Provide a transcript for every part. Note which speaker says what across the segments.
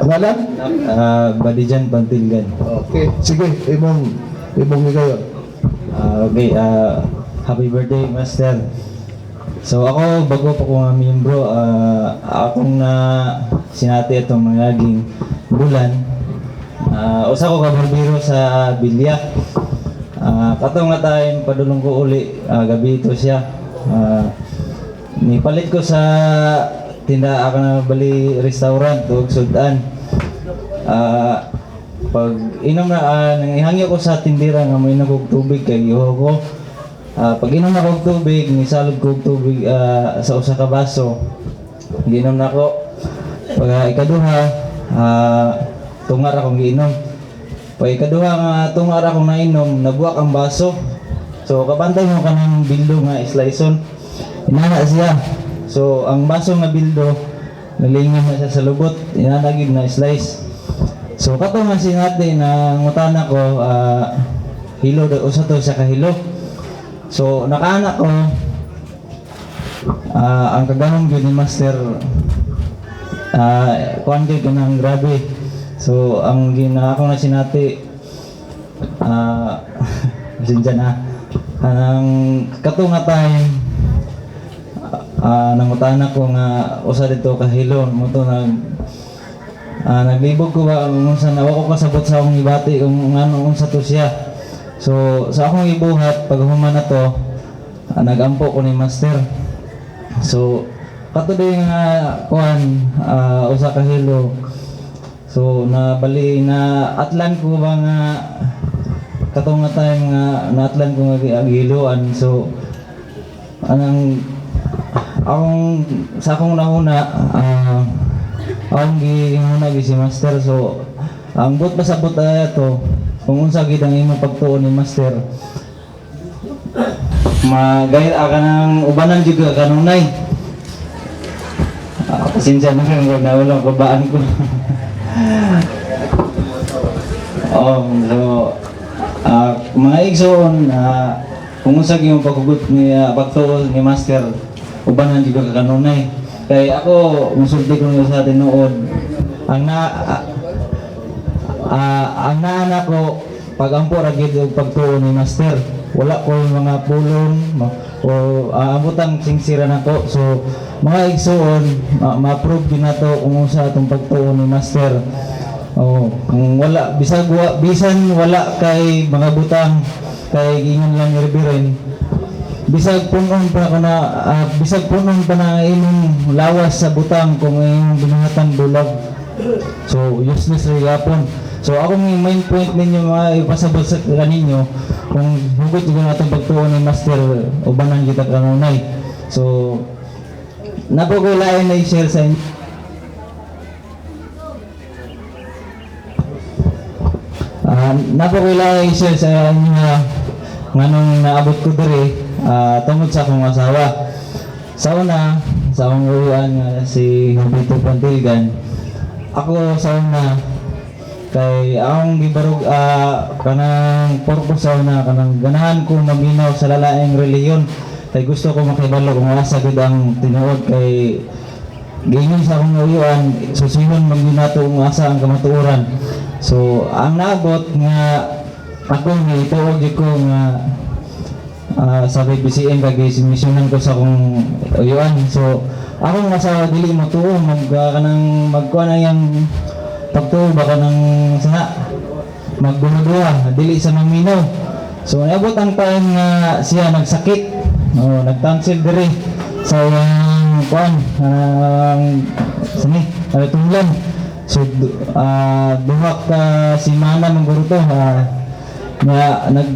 Speaker 1: Ngalan?
Speaker 2: Badijan Pantilgan.
Speaker 1: Okay, sige, imong imong higayon.
Speaker 2: Okay, happy birthday, Master. So ako, bago pa ko nga miyembro, akong na sinati itong mga naging bulan. Usa ko ka barbero sa Bilya. Kato nga time padulong ko uli, gabi ito siya. Nipalit ko sa tinda ako na bali restaurant ug sudan. Pag inom na nangihangyo ko sa tindira nga may kog tubig kay giho ko. Pag inom na kog tubig, nisalog kog tubig sa usa ka baso. Giinom na ko. Pag ikaduha, tungar akong giinom. Pag ikaduha nga tungar akong nainom, nabuak ang baso. So kabantay mo kanang bildo nga sliceon. Inana siya. So ang baso nga bildo, nalingan na siya sa lubot, inana gyud na slice. So kato nga sinati na ngutana ko, hilo daw usa to siya kahilo. So nakaana ko, ang kagahom gyud ni Master, kuan gyud kanang grabe. So ang gina ako na sinati, pasensya na. Anang kato nga time, nangutana ko nga usa dito kahilo mo to nag naglibog ko ba kung unsa na wa ko kasabot sa akong ibati kung ngano unsa to siya. So sa akong ibuhat pag human na to, nagampo ko ni Master. So kato din nga kuan, usa ka hilo. So nabali na atlan ko ba nga kato nga time nga naatlan ko nga gihiloan. So anang akong sa akong nahuna, akong gihuna gi si Master. So ang buot pasabot ay ato kung unsa gid ang imong pagtuo ni Master, magayra ka ng ubanan jud ka kanunay. Pasensya na kung naulang kabaan ko. Oh, so mga igsoon, kung unsa gyud imong paghugot ni pagtuo ni Master, ubanan jud ka kanunay. Kay ako musulti ko niyo sa tinuod, ang na ang naana ko pagampo ra gyud og pagtuo ni Master. Wala ko mga pulong o abutan singsira nako. So mga igsoon, ma-prove gyud nato kung unsa atong pagtuo ni Master. Oh, kung wala bisag wa, bisan wala kay mga butang, kay ingon lang ni Reverend, bisag punon pa kana, bisag punon pa na imong lawas sa butang, kung imong binuhatan bulag, so useless ra gyapon. So akong main point ninyo mga ipasabot sa kaninyo, kung hugot jud natong pagtuo ni Master, ubanan kita kanunay. So napo ko lain na i-share sa inyo. Napo ko lain i-share sa inyo nga nganong naabot ko diri, tungod sa akong asawa. Sa una, sa akong uwian nga si Jovito Pantilgan, ako sa una kay akong gibarog, kanang purpose sa una, kanang ganahan ko maminaw sa lalaing relihiyon kay gusto ko makibalo kung asa gud ang tinuod, kay giingon sa akong uyuan, susihon man gyud nato kung asa ang kamatuoran. So ang naabot nga ako nga gyud ko nga sa BCM kay misyonan ko sa akong uyuan. So akong asawa dili mo tuo, mag kanang magkuan na yang pagtuo ba kanang sana magduha-duha, dili sa maminaw. So naabot ang time nga siya nagsakit, oh, nagtansil diri sa iyang kuan, ang sani tunglan. So duha ka semana man guro to, nga nag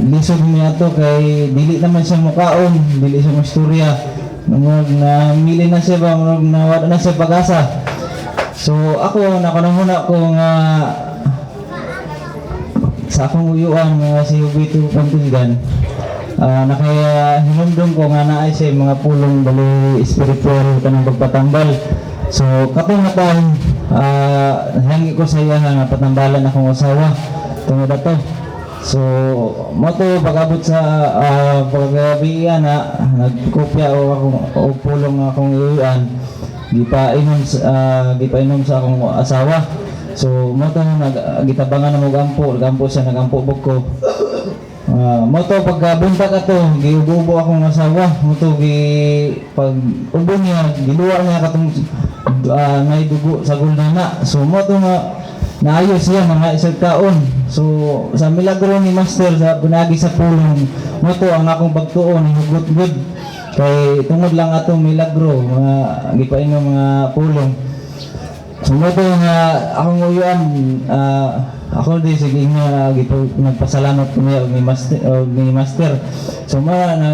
Speaker 2: lisod niya to kay dili naman siya mukaon, dili siya moistorya. Murag na mili na siya ba, murag na wala na siya pag-asa. So ako nakanahuna ko nga sa akong uyuan nga si Jovito Pantilgan, nakaya hinumdum ko nga naay siya mga pulong bali spiritual kanang pagpatambal. So katong nga time, hangi ko sa iya nga patambalan akong asawa tungod ato. So mo to pag-abot sa paggabi na nagkopya o akong o pulong akong uyuan. Gipainom sa akong asawa. So mo to nag gitabangan na mo gampo, gampo siya, nagampo buk ko. Mo to pagka buntag ato, giubo-ubo akong asawa. Mo to gi pag ubo niya, giluwa niya katong may dugo sa gulnana. So mo to nga naayos siya mga isang taon. So sa milagro ni Master sa bunagi sa pulong, mo to ang akong pagtuo ni hugot gud. Kay tungod lang atong milagro mga gipainom mga pulong. So mo to nga akong uyuan, ako di sige nga nagpasalamat ko niya og ni master. So mo na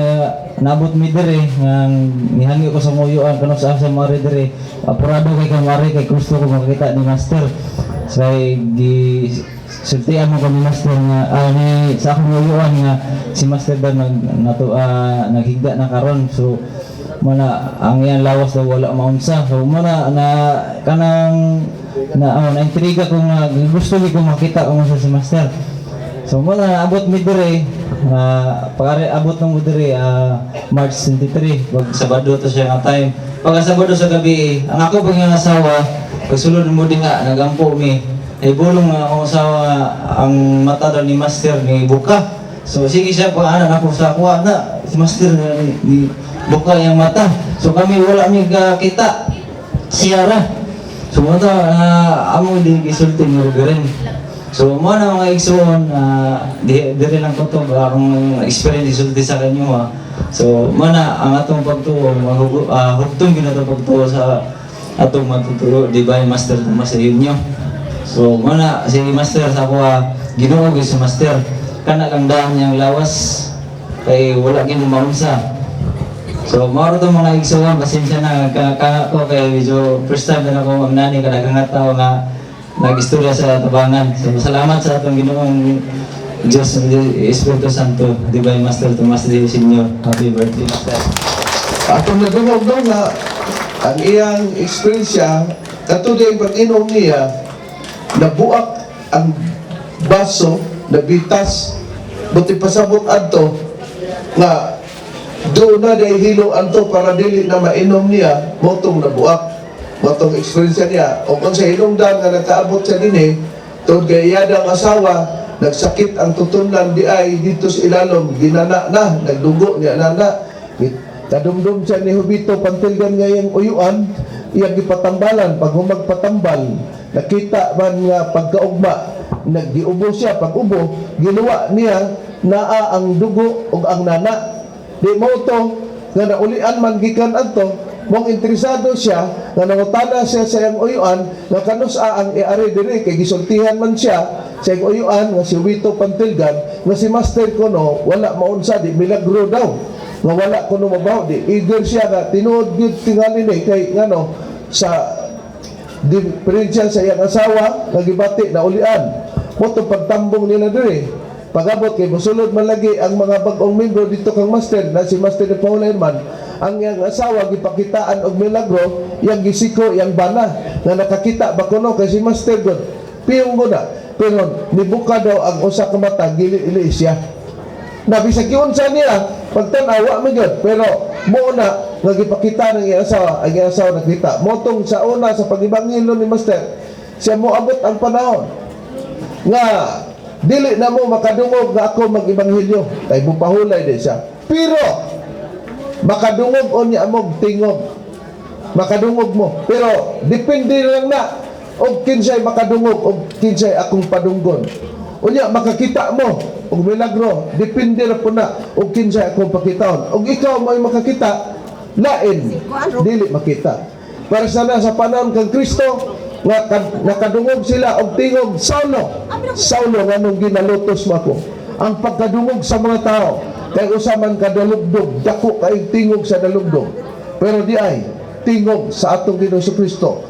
Speaker 2: naabot mi diri nga nihangyo ko sa uyuan kuno sa asa mo ari diri. Apurado kay kang mari kay gusto ko makita ni Master. So kay gi sultian mo ko ni Master nga ni sa akong uyuan nga si Master daw nag nato naghigda na karon. So mo na ang iyang lawas daw wala maunsa. So mo na na kanang na oh, na intriga ko nga gusto ko makita kung unsa si Master. So mo na abot mi diri, pagkari abot ng mo diri, March 23, pag Sabado to siya nga time. Pag Sabado sa gabi, ang ako pag yung asawa, pagsulod mo din nga nagampo mi ay bulong nga akong asawa ang mata daw ni Master ni buka. So sige siya pa ana ako sa kuha na si Master na ni buka yung mata. So kami wala mi kita siyara. So mo to amo di gisulti ni Reverend. So mo na mga igsuon, di diri lang ko to akong experience isulti sa kanyo ha. So mo na ang atong pagtuo hugtong gyud atong pagtuo sa atong matuturo Divine Master Tomas inyo. So mo na si Master sa ako, Ginoo gyud si Master. Kana lang daan niyang lawas kay wala gyud maunsa. So, mao to mga igsuon, pasensya na ka, ka ko kay medyo first time na ako magnani kadaghang tao nga nag-istorya sa tabangan. So, salamat sa atong Ginoong Diyos, Espiritu Santo, Divine Master Tomas de Señor. Happy birthday, Master.
Speaker 1: Atong nadungog no nga ang iyang eksperyensya kato yung pag-inom niya, nabuak ang baso, nabitas, buti pasabot adto nga doon na dahil hilo anto para dili na mainom niya motong nabuak. Motong eksperyensya niya o kung sa hinungdan nga nakaabot siya dinhi tungod kay iyadang asawa nagsakit ang tutunlan di ay dito sa ilalom, ginana na, nagdugo niya na na. Kadumdum siya ni Jovito Pantilgan ngayong uyuan, iyang gipatambalan. Pag humagpatambal, nakita man nga pagkaugma naggiubo siya. Pag ubo, giluwa niya, naa ang dugo ug ang nana. Di mo to nga naulian man gikan adto mong interesado siya nga nangutana siya sa iyang uyuan nga kanus-a ang iari diri kay gisultihan man siya sa iyang uyuan nga si Wito Pantilgan nga si Master kuno wala maunsa, di milagro daw nga wala kuno mabaho. Di eager siya nga tinuod gyud tingali ni kay ngano sa diferensya sa iyang asawa nga gibati na ulian mo to. Pagtambong nila diri, pagabot kay mosulod man lagi ang mga bag-ong membro dito kang Master na si Master ni Paul Herman, ang iyang asawa gipakitaan og milagro, iyang gisiko iyang bana nga nakakita ba kuno kay si Master god piyong ko na, pero nibuka daw ang usa ka mata, gili-ili siya na bisag giunsa niya pagtan-awa man gyud, pero mo na nga gipakita ng iyang asawa, ang iyang asawa nakita motong sa una sa pag-ebanghelyo ni Master. Siya moabot ang panahon nga dili na mo makadungog nga ako mag-ebanghelyo kay mupahulay din siya, pero makadungog unya mo tingog, makadungog mo, pero depende lang na og kinsay makadungog og kinsay akong padunggon. Unya makakita mo og milagro, depende ra po na og kinsay akong pakitaon. Og ikaw mo'y makakita, lain dili makita. Para sana sa panahon kang Kristo nga nakadungog sila og tingog, "Saulo, Saulo, nganong ginalutos mo ako?" Ang pagkadungog sa mga tao kay usa man ka dalugdog, dako kay tingog sa dalugdog, pero di ay tingog sa atong Ginoong Kristo.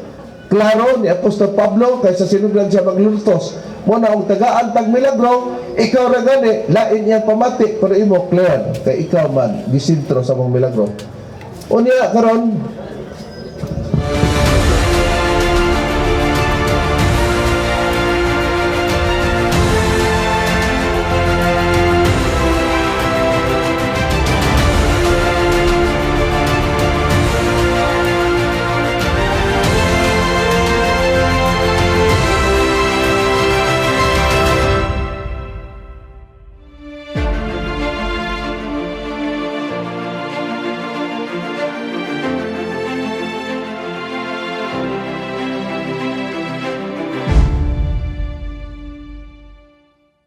Speaker 1: Klaro ni Apostol Pablo kay sa sinugdan siya maglutos mo na og tagaan tag milagro, ikaw ra gani lain iyang pamati, pero imo clear kay ikaw man gisentro sa mong milagro. Unya karon